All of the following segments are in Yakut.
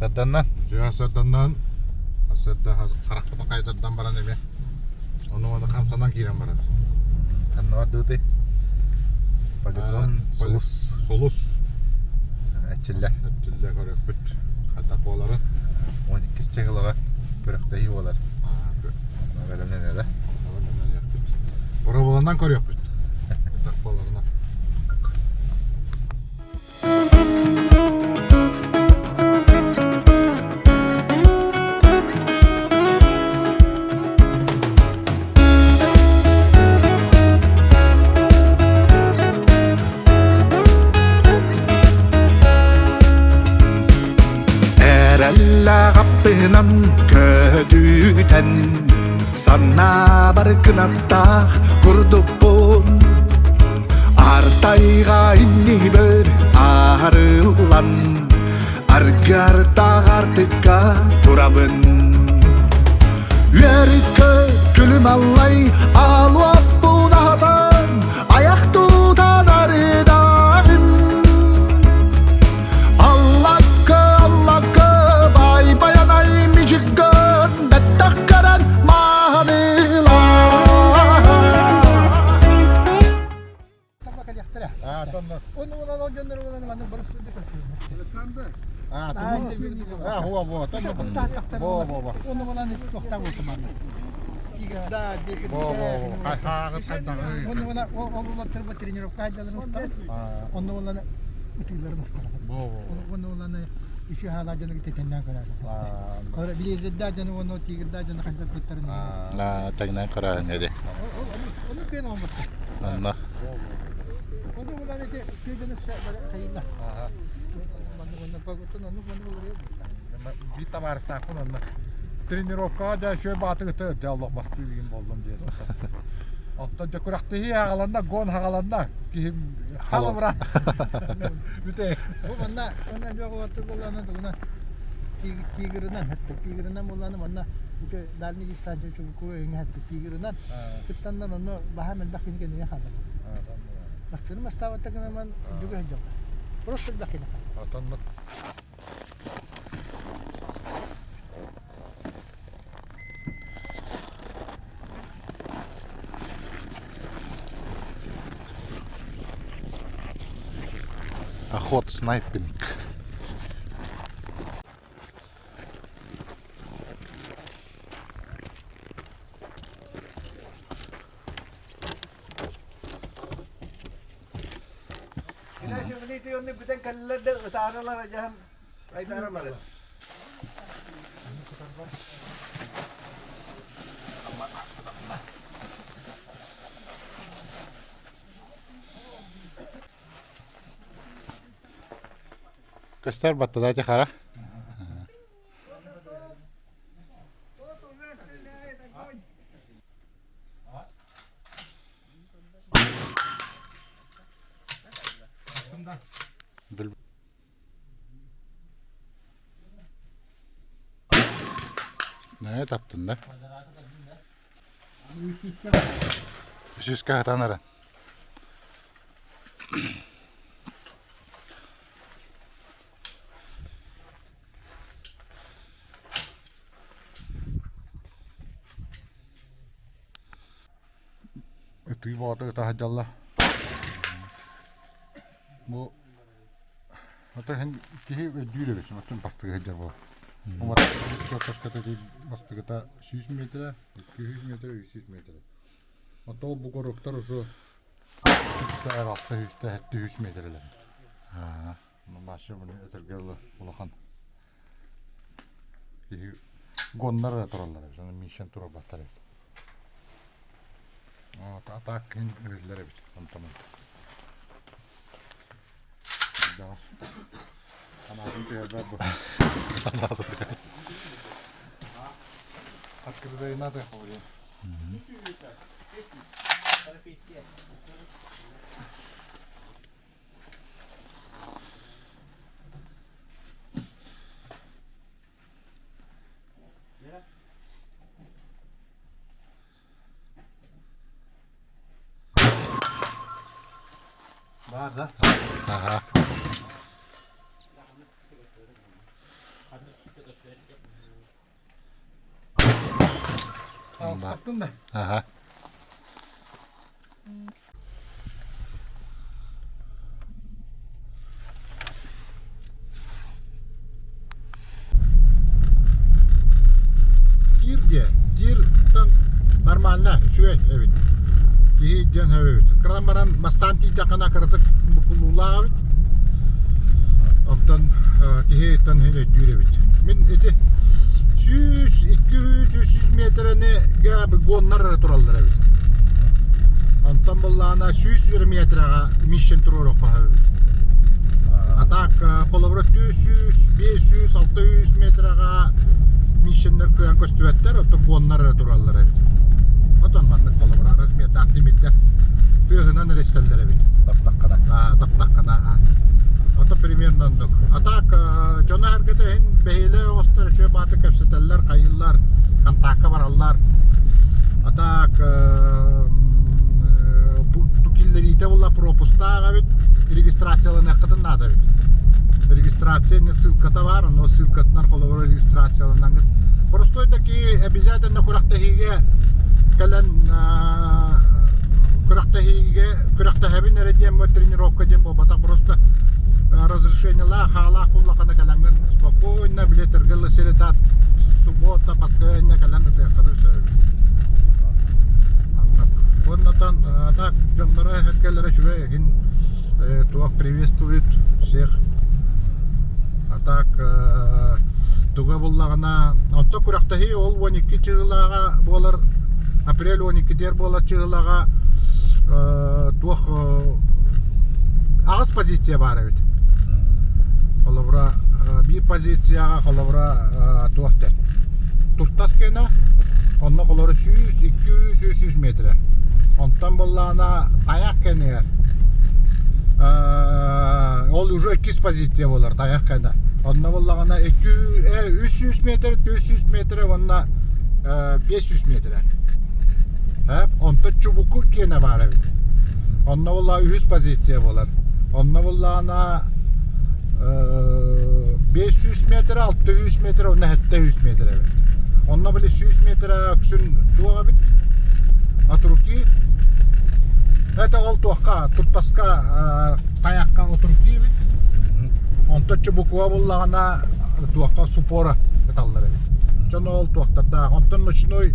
Сарданнан. Дьэ сарданнан сарда харахпытын хайдардан баран эмиэ ону ону хамсанан киирэн барар. Ханна бардыбытый? Полигон Сулус. Сулус. Эчиллэ. Эчиллэ көрөппүт. Хайдах буоларын. 12 чыгылаҕа күрэхтэһии буолар. Бэлэмнэнэлэ. Бэлэмнэниэхпит. Боробуланан көрүөхпүт. Хайдах буоларынан. Эрэллээх аппынан көтүтэн санаабар кынаттаах курдукпун Артайга иннибэр аарыллан аргыартаах артыкка турабын Үөрүккө күлүм аллай алуаппун аһатан аяқ тутан арыдағым Аллакка аллакка бай баянай мижиккөн бэттэх көрөн маанылаа А, во, во, во, во, во. Во, во, во. Тренировка ытыыларын устарабын. Уонна уланы үчү хаалаа дьону тэтэннээн көрөөрү. Билиэзэрдээх дьону уонна тигрдээх дьону хайдах быттарын. Тэҥнээн көрөөрүн эди. Ону кыайан оҥорбуттар. Онно. Ону уланы ити тыа дьону хайылла. Биир табаарыстаахпын онно тренировкаҕа дьэ үчүгэй баҕатык ыта дьэ олох бастыыр игин буоллум диэн. Оттон дьэ күрэхтэһии аҕаланна, гон аҕаланна киһим халыбыра бүтэ. Бу манна манна бөҕө уоттур буоллаҕына тугунан тигрынан хатта тигрынан буоллаҕына манна ити дальний дистанция чубуку өҥө хатта тигрынан кыттаннан онно баһаам элбэх кини кэннигэ хаалар. Бастыырын бастаабатта гынан дүгө сылдьаллар. Просто элбэх кини хаалар. Отон Охот снайпинг. Бүтэн кэллилэр да ытааралар дьаһан айдаралар. Көстөр баттада хара. Нэ таптын да? Үсүскэ хатан эрэн. Ытыы боҕото ыта сылдьаллар. Бу ата иһин киһи өйдүүр эбит, оттон бастыгы сылдьар буолар. Бастыгыта 100 метрэ, 200 метрэ, 300 метрэ. Ото бу коруктар уже 6 700 метрэлэр. Маша бұны өтөргө улахан киһи гоннар эрэ тураллар эбит, аны мишен турарбаттар эбит. А так кин эбиллэр эбит онтон Анаатын түһэрбэт бу. Анаатын түһэр. Открытый надо говорю. Баар да? Аха. Таптын да. Аха. Тир диэ. Тиртэн нормально, үчүгэй эбит. Киһи диэн эбит. Кыран баран бастаан тиийдэххинэ кыратык букулуулаах эбит. Онтон киһи тан иһин өйдүүр эбит. Мин ити 100, 200, 300 миэтэрэни гоннар эрэ тураллар эбит. Онтон буллаҕына 100 миэтэрэҕэ мишень туруоруохха эбит. А так холобура 400, 500, 600 метраҕа мишеннэр кыайан көстүбэттэр, оттон гоннар эрэ тураллар эбит. Отон маннык холобура размердаах тимирдэр тыаһынан эрэ истэллэр эбит. Таптаххына. Аа, таптаххына. Ото примерно оннук. А так дьоно эргэтэ иһин бэһиэлэй оҕустар үчүгэй бааты кэпсэтэллэр, хайыыллар, контакка бараллар. А так киллэриитэ була пропустаах эбит, регистрацияланыаххытын наада эбит. Регистрация не ссылката баар, но ссылкатынан холобура регистрацияланаҥҥыт. Простой такие обязательно күрэхтэһиигэ кэлэн күрэхтэһиигэ күрэхтэһэбин эрэ диэн тренировка диэн буолбатах просто разрешениелаах хаалаах буллахына кэлэҥҥин спокойно билеттергэ ылысырытаат суббота воскресенье кэлэн ытыаххытын сөп Уоннатан так дьонноро эргэлэрэ үчүгэй игин туох приветствует всех а так туга буллаҕына онто күрэхтэһии ол 12 чыылааҕа буолар апрель 12-тиэр буолар чыылаҕа туох аҕыс позиция баар эбит холобура биир позицияҕа холобура туох диэн туртас киэнэ онно холобура 100 200 300 метрэ онтон буоллаҕына тайах кэнигэр ол уже иккис позиция буолар тайах кэнэ онно буоллаҕына 300 метр 400 метрэ уонна 500 метрэ онтон чубуку киэнэ баар эбит онно буоллаҕа үһүс позиция буолар онно буоллаҕына 500 метр 600 метр уонна 700 метр эбит онно били 100 метр үксүн туох эбит от руки это ол туохха туртаска тайахха от руки эбит онтон чубукуга буллаҕына туохха супора ыталлар эбит дьон ол туохтардаах онтон ночной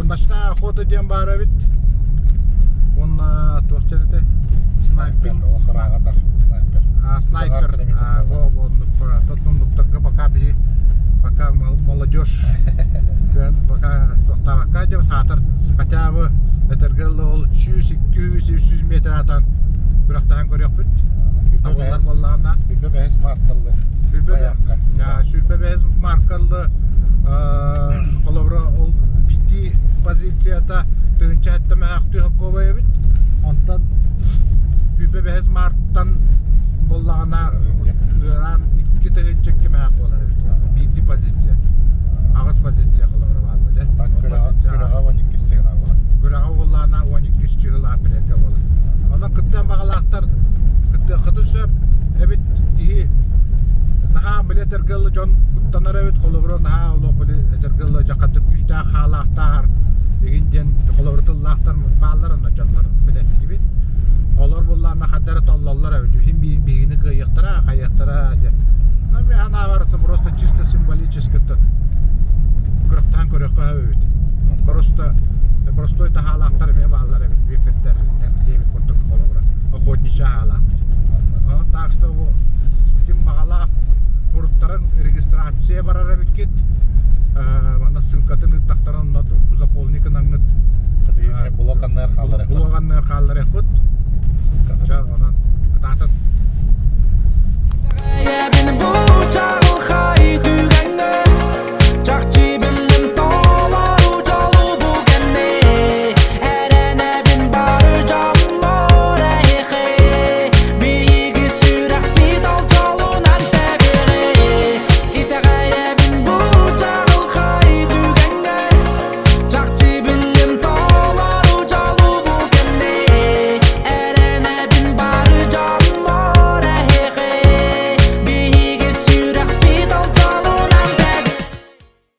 ночная охота диэн баар эбит уонна туох диэн этэй снайпер охраҕатар снайпер снайпер оннуктарга пока биһи пока молодежь пока туохтаабакка деп саатар хотя бы этэргэ ол 100 200 300 метр атан күрэхтэһэн көрүөхпүт табыллар буоллаҕына 25 маркаллы заявка 25 маркаллы холобура ол бити позицията тыһынча сэттэмэһэхтыы хоккуобай эбит онтон 25 марттан буоллаҕына ыараан 2 тыһыынча икки буолар эбит биирдии позиция аҕыс позиция холобура баар буолар күрэҕэ 12 чыгына буолар күрэҕэ буоллаҕына 12 чыгыл апрельга буолар онон кыттыан баҕалаахтар кыттыаххытын сөп эбит киһи наһаа били этэргэ дьон куттанар эбит холобура наһаа олох били этэргэ дьахаты күүстээх хаалаахтаар игин диэн холобура тыллаахтар бааллар онно дьоннор билэттибит олор буллаана хаддара толлоллор эбит иһин биһигини кыайыахтара хайыахтара диэн мен анаабар просто чисто символически күрэхтэһэн көрүөххэ эбит просто простой таһаалаахтар эмиэ бааллар эбит биэфирдэр диэбит курдук холобура охотничья хаалаахтар так что бу ким баҕалаах туруттарын регистрация барар эбиккит манна ссылкатын ыыттахтара онно заполни гынаҥҥыт блок анныгар хаалларыахпыт блок анныгар хаалларыахпыт онон кытаатын.